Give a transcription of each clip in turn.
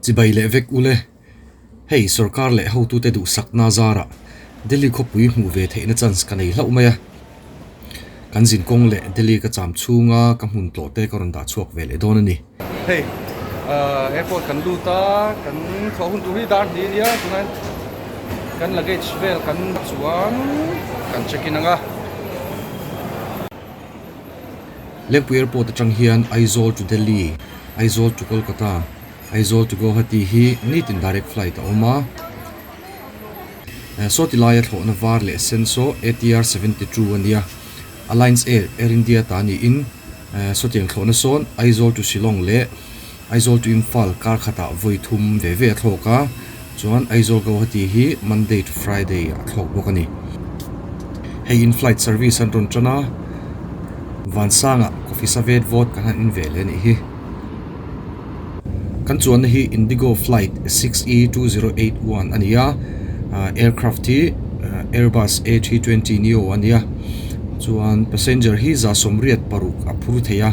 Chibai leh vek ule. Hei sorkar leh hotute duhsakna zarah Delhi khawpui hmuh ve theihna chance ka nei hlauh mai a. Kan zin kawng leh Delhi ka cham chhunga ka hmun tlawh te ka rawn dah chhuak ve leh dawn a ni. Hei airport kan lut a, kan thlawh hun tur hi dar hnih a nia, tunah hian kan luggage vel kan chuan kan check in ang a. Lengpui Airport atang hian Aizawl to Delhi, Aizawl to Kolkata, Aizawl to Guwahati hi nitin direct flight a awm a. Saw ti laia thlawhna var leh sen saw ATR 72 a nia. Alliance Air, Air India ta niin sawtiang thlawhna sawn Aizawl to Shillong leh Aizawl to Imphal kar khatah vawi thum ve ve a thlawk a, chuan Aizawl Guwahati hi Monday to Friday a thlawk bawk a ni. Hei in flight service an rawn tan a, Vansangah coffee sa vet vawt kan han in ve leh a nih hi. Kan chuanna hi Indigo flight 6E 2081 a ni a, aircraft hi Airbus A320 neo a ni a, chuan passenger hi 186 a phur thei a,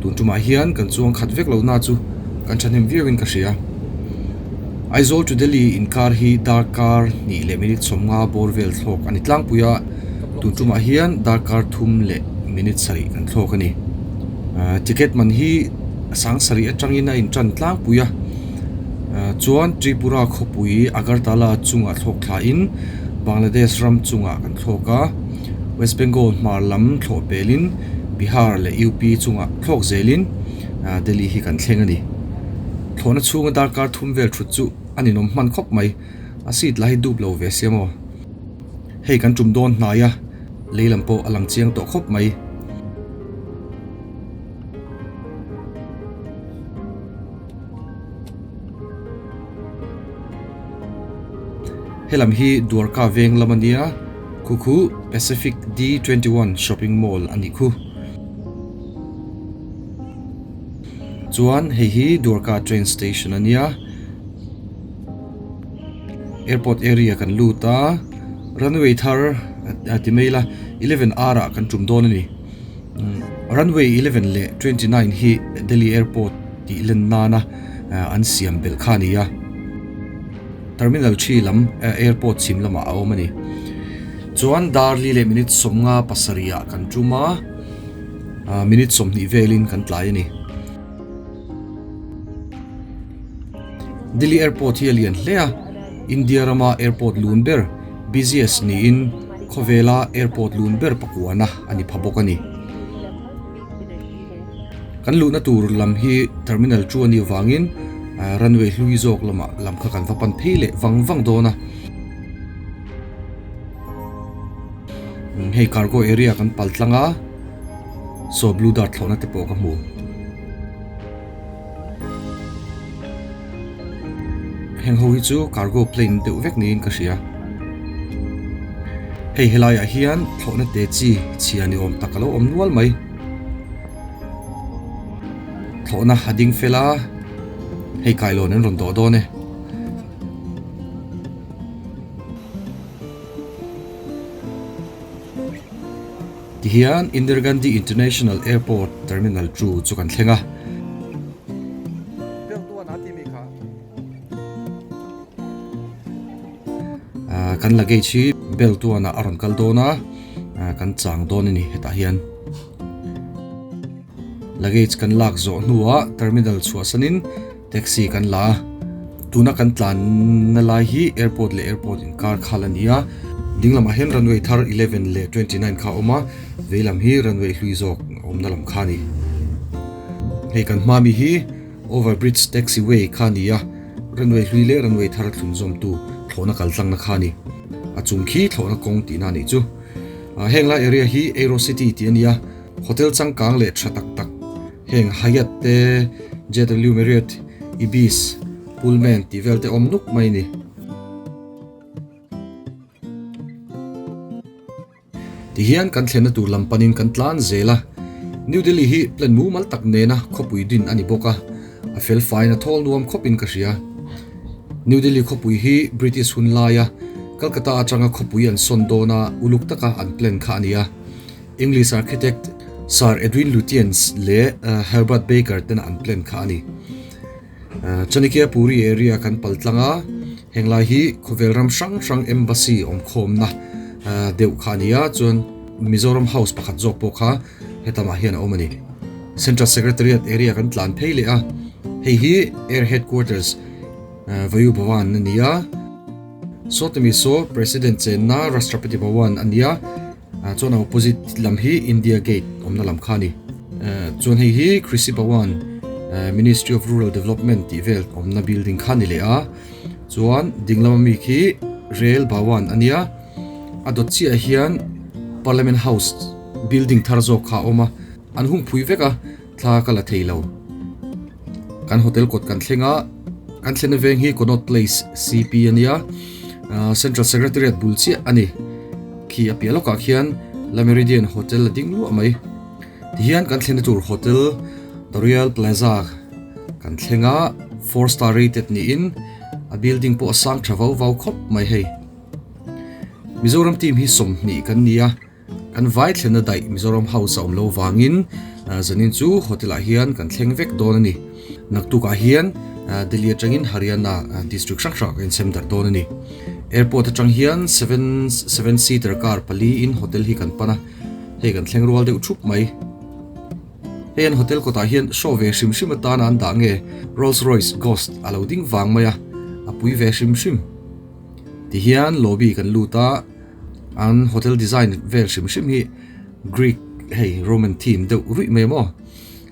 tun tumah hian kan chuang khat vek lo na chu kan thahnem viau in ka hria. Aizawl to Delhi inkar hi darkar hnih leh minute 50 bawr vel thlawk a ni tlangpui a, tun tumah hian darkar thum leh minute sarih kan thlawk a ni. Ticket man hi sang sarih atangin a intan tlangpui a, chuan Tripura khawpui Agartala chungah thlawk thlain Bangladesh ram chungah kan thlawk a, West Bengal hmar lam thlawh pelin Bihar leh UP chungah thlawk zelin Delhi hi kan thleng a ni. Thlawhna chhunga darkar thum vel thut chu a ninawm hman khawp mai, a seat lah hi dup lo ve sia maw. Hei kan tum dawn hnai a, lei lam pawh a lang chiang tawh khawp mai. Helam hi Dwarka veng lam a nia, khu khu Pacific D21 Shopping Mall a nih khu. Chuan hei hi Dwarka Train Station a nia. Airport area kan lut a, runway thar ti mai ila 11 R ah kan tum dawn a ni. Runway 11 leh 29 hi Delhi Airport tih len nana an siam belh kha a ni a. Terminal 3 lam airport chhim lamah a awm a ni. Chuan dar li leh minute 57 ah kan tum a, minute 20 velin kan tlai a ni. Delhi Airport hi a lian hle a, India rama airport lun ber, busiest, niin khawvela airport lun ber pakuana a ni pha bawk a ni. Kan luhna tur lam hi terminal 2 a nih avangin runway hlui zawk lamah lam kha kan va pan phei leh vang vang dawn a. Hei cargo area kan pal tlang a, saw blue dart thlawhna te pawh ka hmu. Heng ho hi chu cargo plane deuh vek niin ka hria. Hei helaiah hian thlawhna te chi chhia ni awm tak a lo awm nual mai. Thlawhna a ding fel a, hei kailawn an rawn dawh dawn e. Tihian Indira Gandhi International Airport Terminal 2 chu kan thleng a. Kan luggage hi belt tuanah a rawn kal dawn a, kan chang dawn a ni hetah hian. Luggage kan lak zawh hnuah terminal chhuahsanin Taxi kan la a, tuna kan tlanna lai hi airport leh airport inkar khal a ni a, ding lamah hian runway thar 11 leh 29 kha a awm a, vei lam hi runway hlui zawk a awmna lam kha a ni. Hei kan hma mi hi over bridge taxi way kha a ni a, runway hlui leh runway thar thlun zawmtu thlawhna kal tlangna kha a ni. A chung khi thlawhna kawng tihna a nih chu. Heng lai area hi Aero City tih a ni a, hotel changkang leh tha tak tak Heng Hyatt te, JW Marriott, Ibis, Pullman tih vel te awm nuk mai a ni. Tihian kan thlenna tur lam panin kan tlan zel a, New Delhi hi plan mumal tak nena khawpui din a ni bawk a, a fel faiin a thawl nuam khawpin ka hria. New Delhi khawpui hi British hun laia Calcutta atanga khawpui an sawn dawna uluk taka an plan kha a ni a. English architect Sir Edwin Lutyens leh Herbert Baker tena an plan kha a ni. Chanakya Puri area kan pal tlang a, heng lai hi khawvel ram hrang hrang embassy awm khawmna deuh kha a ni a, chuan Mizoram House pakhat zawk pawh kha hetamah hian a awm a ni. Central Secretariat area kan tlan phei leh a, hei hi Air Headquarters Vayu Bhavan a ni a, Sawtami saw President chenna Rashtrapati Bhavan a ni a, chuan a opposite lam hi India Gate awmna lam kha a ni. Chuan hei hi Krishi Bhavan Ministry of Rural Development tih vel awmna building kha a ni leh a, chuan ding lama mi khi Rail Bhavan a nia, a dawt chiah hian Parliament House building thar zawk kha a awm a, an hung phui vek a, thla ka la thei lo. Kan hotel kawt kan thleng a, kan thlenna veng hi Connaught Place CP a nia, Central Secretariat bul chiah a ni. Khi a piah lawkah khian La Meridien Hotel a ding luah mai. Tihian kan thlenna tur hotel The Royal Plaza kan thleng a, four star rated niin a building pawh a sang tha vau vau khawp mai hei. Mizoram team hi 20 kan ni a. Kan vai thlenna daih Mizoram House a awm lo vangin zanin chu hotel ah hian kan thleng vek dawn a ni. Naktuk ah hian Delhi atangin Haryana district hrang hrang ah kan insem darh dawn a ni. Airport atang hian seven seater car pali in hotel hi kan pan a, hei kan thleng rual deuh thup mai. Hei an hotel kawtah hian show ve hrim hrim atana an dah nge Rolls Royce Ghost a lo ding vang mai a, a pui ve hrim hrim. Tihian lobby kan lut a, an hotel design vel hrim hrim hi Greek hei Roman theme deuh ruih mai maw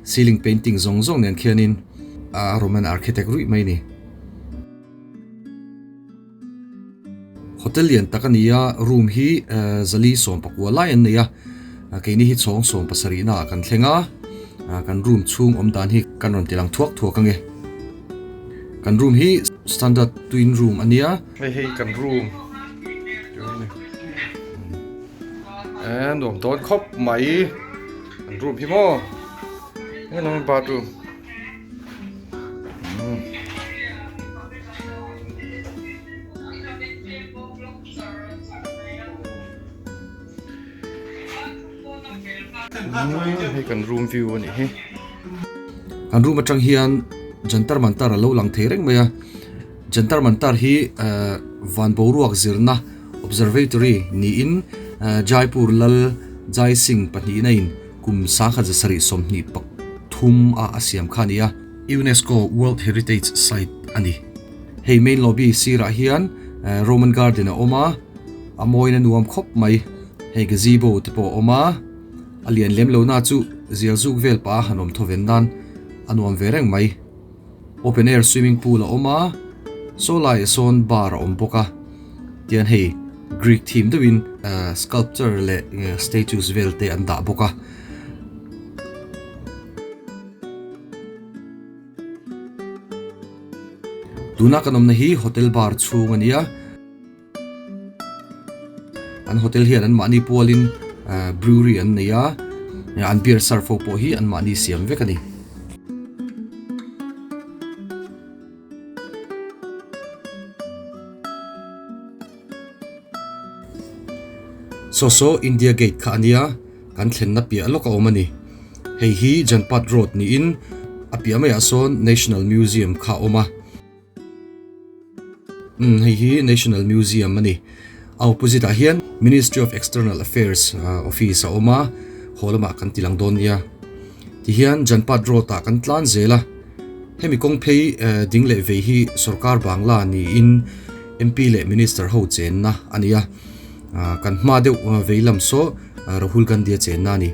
ceiling painting zawng zawng nen khianin a Roman architect ruih mai a ni. Hotel lian tak a ni a, room hi zali 11 lai an nei a, keini hi chhawng 17 naah kan thleng a, kan room chhung awm dan hi kan rawn tilang thuak thuak ange. Kan room hi standard twin room a nia. Hei hei kan room e nuam dawn khawp mai kan room hi maw hei lam bathroom hei kan room view a nih hi. Kan room atang hian Jantar Mantar a lo lang thei reng mai a, Jantar Mantar hi van boruak zirna observatory niin Jaipur lal Jai Singh pahnihna in kum 1723 a a siam kha a ni a, UNESCO World Heritage Site a ni. Hei main lobby sirah hian Roman Garden a awm a, a mawina nuam khawp mai. Hei gazebo te pawh a awm a. A lian lem lo na chu zial zuk vel pah a han awm thaw ven nan a nuam ve reng mai. Open air swimming pool a awm a, saw laiah sawn bar a awm bawk a, tian hei Greek theme deuhin sculpture leh statues vel te an dah bawk a. Tuna kan awmna hi hotel bar chhung a ni a. An hotel hian an mahni pualin brewery an nei a, an beer serve ho pawh hi an mahni siam vek a ni. Saw saw India Gate kha a nia, kan thlenna piah lawk a awm a ni. Hei hi Janpath Road niin a piah maiah sawn National Museum kha a awm a. Umm hei hi National Museum a ni. A opposite ah hian Ministry of External Affairs office a awm a, haw lamah kan ti lang dawn nia. Tihian Janpath Road ah kan tlan zel a, hemi kawng phei ding leh vei hi sorkar bangla niin MP leh Minister ho chenna a ni a, kan hma deuh vei lam saw Rahul Gandhi a chenna a ni.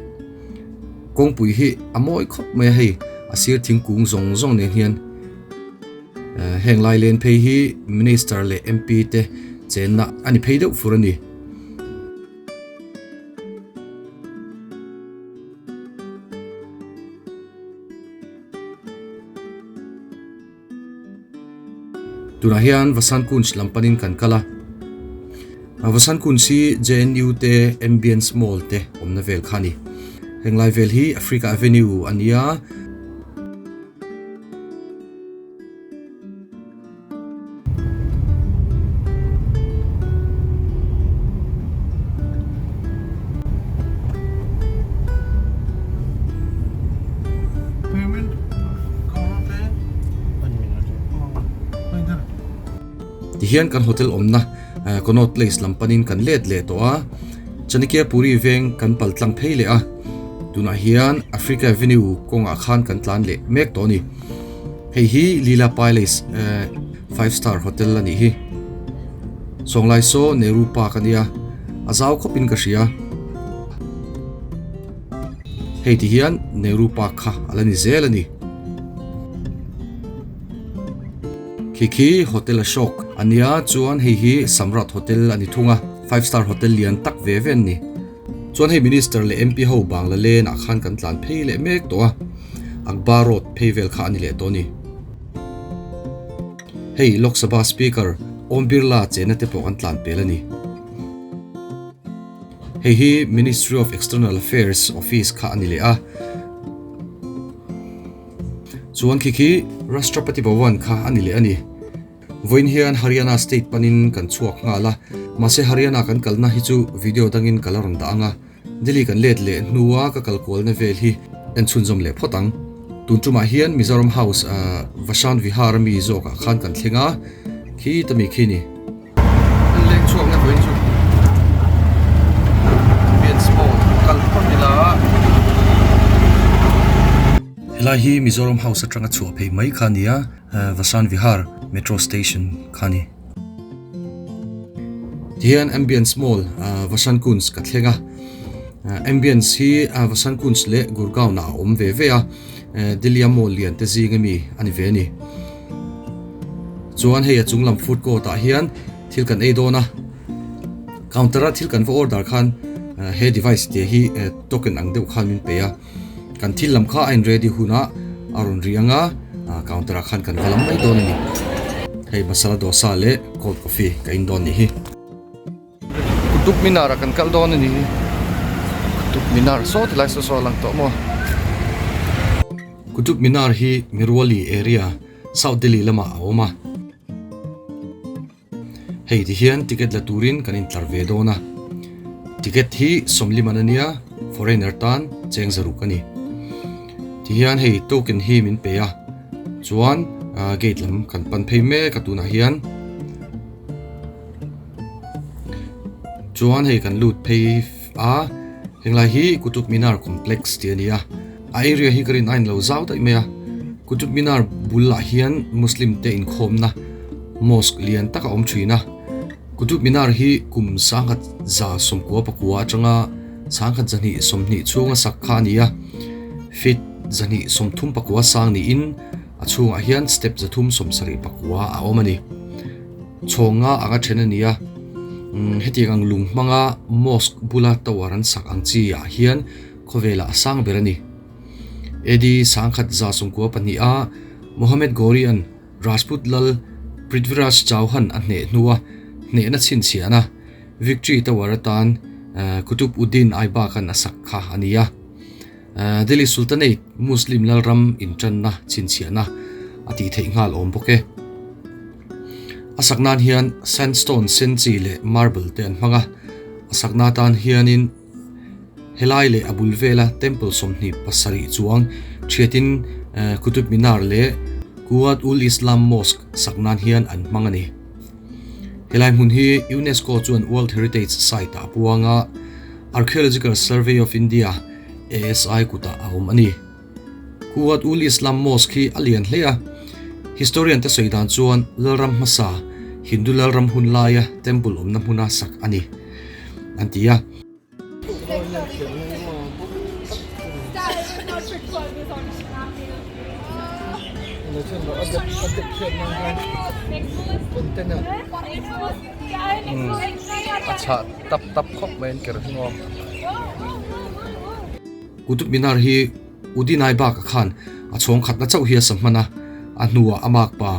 Kawngpui hi a mawi khawp mai a hei, a sir thingkung zawng zawng nen hian. Heng lai len phei hi Minister leh MP te chenna a ni phei deuh fur a ni. Tunah hian Vasant Kunj lam panin kan kal a. Vasant Kunj hi JNU te Ambience Mall te awmna vel kha a ni. Heng lai vel hi Africa Avenue a ni a. Tihian kan hotel awmna Connaught Place lam panin kan let leh tawh a, Chanakya Puri veng kan pal tlang phei leh a, tunah hian Africa Avenue kawngah khan kan tlan leh mek tawh a ni. Hei hi Leela Palace five star hotel a nih hi. Sawnglai saw Nehru Park a nia, a zau khawpin ka hria. Hei ti hian Nehru Park kha a la ni zel a ni. Khi khi Hotel Ashok a nia chuan hei hi Samrat Hotel a ni thung a, five star hotel lian tak ve ve an ni. Chuan hei Minister leh MP ho Bangla lane ah khan kan tlan phei leh mek tawh a, Akbar Road phei vel kha a ni leh tawh a ni. Hei Lok Sabha Speaker Om Birla chena te pawh kan tlan pel a ni. Hei hi Ministry of External Affairs office kha a ni leh a. Chuan khi khi Rashtrapati Bhavan kha a ni leh a ni. Vawiin hian Haryana state panin kan chhuak nghal a, mahse Haryana kan kalna hi chu video dangin ka la rawn dah ang a, Delhi kan let leh hnua ka kal kualna vel hi en chhunzawm leh phawt ang. Tun tumah hian Mizoram House Vasant Vihar ami zawkah khan kan thleng a, khi ta mi khi ni. An leng chhuak na vawiin chu ambience pawh kal phawt ila. Helai hi Mizoram House atanga chhuah phei mai kha a ni a, Vasant Vihar Metro Station kha a ni. Tihian Ambience Mall Vasant Kunj ka thleng a, Ambience hi Vasant Kunj leh Gurgaon ah a awm ve ve a, Delhi a mall lian te zing ami a ni ve a ni. Chuan hei a chung lam food court ah hian thil kan ei dawn a, counter a thil kan va order khan he device te hi token ang deuh khan min pe a, kan thil lam kha a in ready hunah a rawn ri ang a, counter ah khan kan va lam mai dawn a ni. Hei masala dosa leh cold coffee ka in dawn nih hi. Qutub Minar ah kan kal dawn a ni. Qutub Minar saw ti lai saw saw a lang tawh maw. Qutub Minar hi Mirwali area South Delhi lamah a awm a. Hei ti hian ticket la turin kan intlar ve dawn a. Ticket hi sawmli man a nia, foreigner tan cheng zaruk a ni. Ti hian hei token hi min pe a, chuan gate lam kan pan phei mek a tunah hian. Chuan hei kan lut phei a, henglai hi Qutub Minar complex tih a ni a, a area hi ka rin a inlo zau daih mai a, Qutub Minar bulah hian Muslim te inkhawmna mosque lian tak a awm thin a, Qutub Minar hi kum sangkhat za sawmkua pakua atanga sangkhat zahnih sawmhnih chhunga sak kha a ni a, feet zahnih sawmthum pakua sang niin a chhungah hian step zathum sawmsarih pakua a awm a ni. Chhawnga anga then a ni a, hetiang ang lung hmanga mosque bula tower an sak ang chi ah hian khawvelah a sang ber a ni. AD sangkhat za sawmkua pahniha Mohammed Ghori an Rajput lal Prithviraj Chauhan a hneh hnua hnehna chhinchhiahna Victory Tower atan Qutub Uddin Aibak an a sak kha a ni a. Delhi Sultanate Muslim lalram intanna chhinchhiahna a tih theih nghal awm bawk e. A sak nan hian sandstone sen chi leh marble te an hmang a, a sakna atan hianin helai leh a bul vela temple 27 chuang thiatin Qutub Minar leh Quwwat-ul-Islam Mosque sak nan hian an hmang a ni. Helai hmun hi UNESCO chuan World Heritage Site ah a puang a, Archaeological Survey of India, ASI, kutah a awm a ni. Quwwat-ul-Islam Mosque hi a lian hle a, historian te sawi dan chuan Lalram hmasa, Hindu Lalram hun laia temple awmna hmuna sak a ni, an ti a. A chhah tap tap khawp mai an ker hi maw. Qutub Minar hi Udinai bak khan a chhawng khatna chauh hi a sa hman a, a hnuah a makpa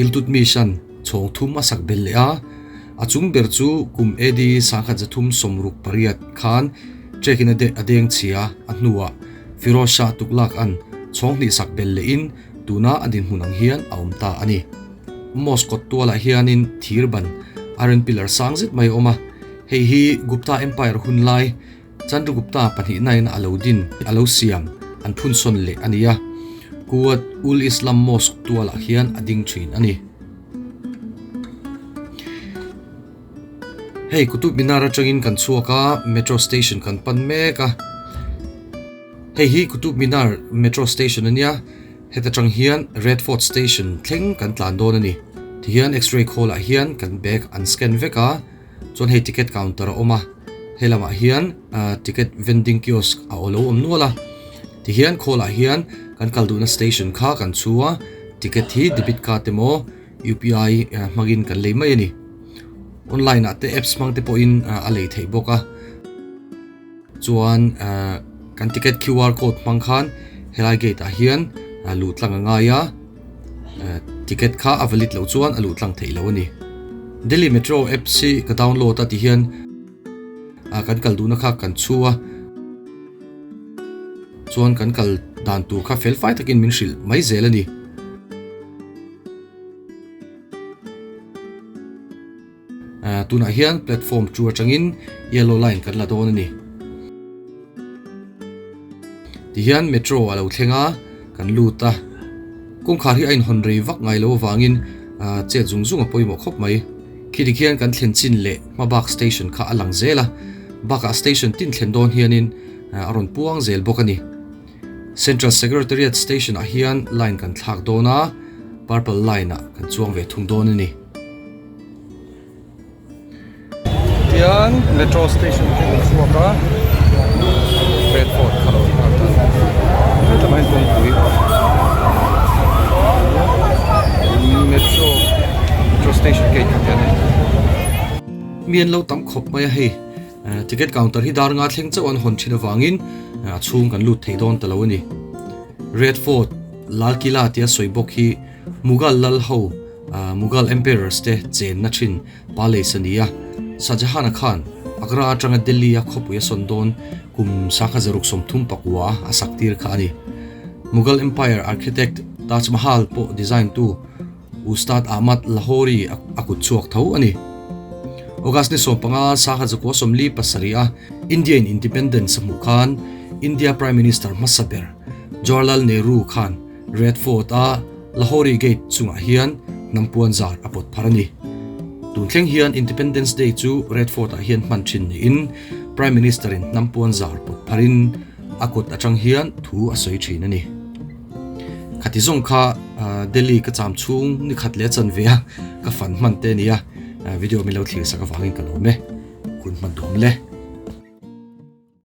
Iltutmish-a'n chhawng thum a sak bel leh a, a chung ber chu kum AD 1368 khan Trek-in a deng chhia, a hnuah Firoz Shah Tughlaq-a'n chhawng hnih sak bel lehin tuna a dinhmun ang hian a awm ta a ni. Mosque kawt tualah hianin thir ban, iron pillar sang zet mai a awm a, hei hi Gupta Empire hun lai Chandragupta pahnihnain a lo din, a lo siam, an phunsawn leh a ni a, Quwwat ul Islam Mosque tualah hian a ding thin a ni. Hei Qutub Minar atangin kan chhuak a, metro station kan pan mek a. Hei hi Qutub Minar metro station a nia, heta tang hian Red Fort station thleng kan tlan dawn a ni. Tihian x-ray khawl ah hian kan bag an scan vek a, chuan hei ticket counter a awm a, he lamah hian ticket vending kiosk a lo awm nual a. Tihian khawl ah hian kan kal duhna station kha kan chhu a, ticket hi debit card emaw UPI hmangin kan lei mai a ni. Online ah te apps hmang te pawhin a lei theih bawk a. Chuan kan ticket QR code hmang khan helai gate ah hian luh tlang a ngai a, ticket kha a valid loh chuan a luh tlang theih loh a ni. Delhi Metro apps hi ka download a ti hian kan kal duhna kha kan chhu a, chuan kan kal dan tur kha fel fai takin min hrilh mai zel a ni. Tunah hian platform chu atangin yellow line kan la dawn a ni. Tihian metro a lo thleng a, kan lut a. Kawngkhar hi a inhawn rei vak ngai lo avangin chet zung zung a pawimawh khawp mai. Khiti khian kan thlen chin leh hmabak station kha a lang zel a, bakah station tin thlen dawn hianin a rawn puang zel bawk a ni. Central Secretariat Station ah hian line kan thlak dawn a, purple line ah kan chuang ve thung dawn a ni. Tihian metro station khi kan chhuak a, Red Fort kha lo nghak a, hetlai ah hian kawngpui metro metro station gate kha tian a ni. Mi an lo tam khawp mai a hei. Ticket counter hi dar nga thleng chauh an hawn thin avangin a chhung kan lut thei dawn ta lo a ni. Red Fort, Lal Kila tia sawi bawk hi Mughal lal ho, Mughal Emperors te chenna thin palace a ni a. Shah Jahan-a khan Agra atanga Delhi-a khawpui a sawn dawn kum sangha zaruk 34 a sak tir kha a ni. Mughal Empire architect Taj Mahal pawh design tu Ustad Ahmad Lahori a kut chhuak tho a ni. August ni 15 sangha zakua 47 a India in Independence a hmuh khan India Prime Minister hmasa ber Jawaharlal Nehru khan Red Fort a Lahori Gate chungah hian hnam puan zar a pawt phar a ni. Tun thleng hian Independence Day chu Red Fort ah hian hman thin niin Prime Minister in hnam puan zar pawt pharin a kut atang hian thu a sawi thin a ni. Khati zawng kha Delhi ka cham chhung ni khat leh a chan ve a, ka fan hman te a nia, video min lo thlir sak avangin ka lawm e, hun hman duam le.